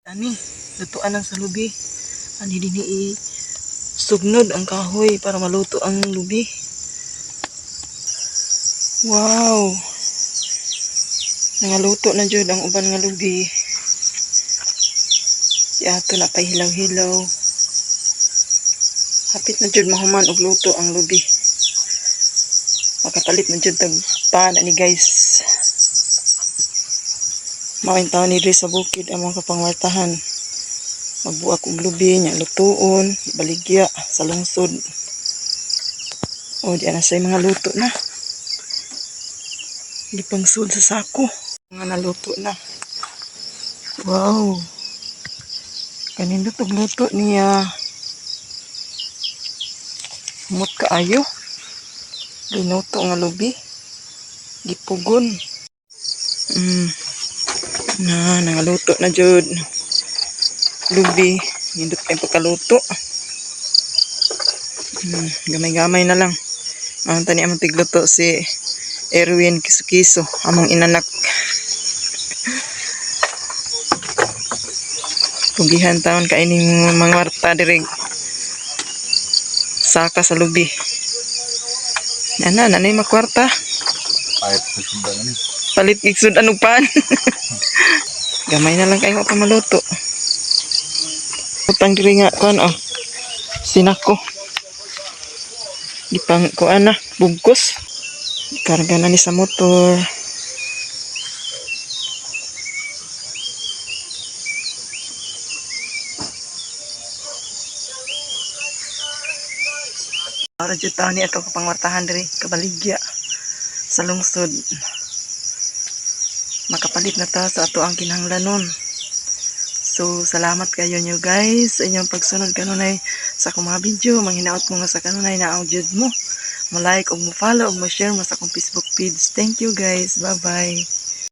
Ani, lutuan ang sa lubi. Ani din i sugnod ang kahoy para maluto ang lubi. Wow. Nangaluto na jud ang uban nga lubi. Yato na pay hilaw-hilaw. Hapit na jud mahuman og luto ang lubi. Makapalit na jud tag pan ani, guys. Mao taon ni diri sa bukid ang mga kapangwartahan. Magbuak og lubi nya lutuon, baligya sa lungsod. O di na say mga luto na. Gipangsud sa sako. Mga naluto na. Wow. Kanindot og luto niya. Humot kaayo. Ginuto nga lubi. Gipugon. Na, nangaluto na jud. Lubi. Nindot kay pagkaluto. Gamay-gamay na lang. Ang tani among tigluto si Erwin Kiso-Kiso, among inanak. Pugihan taon kaining mga warta diri. Saka sa lubi. Ana, nanay makwarta. Kahit sa ni. Palit iksud ano pan. Gamay na lang kayo pa maluto. Utang diri nga kuan oh. Sinako. Gipang kuan na, bugkos. Karga na ni sa motor. Para jud taon ni ato kapangwartahan diri kabaligya sa lungsod. Makapalit na ta sa ato ang kinahanglanon. So, salamat kayo nyo guys sa inyong pagsunod kanunay sa akong mga video. Manghinaot mo nga sa kanunay na jud mo. Mo like ug mo follow ug mo share mo sa akong Facebook page. Thank you, guys. Bye-bye.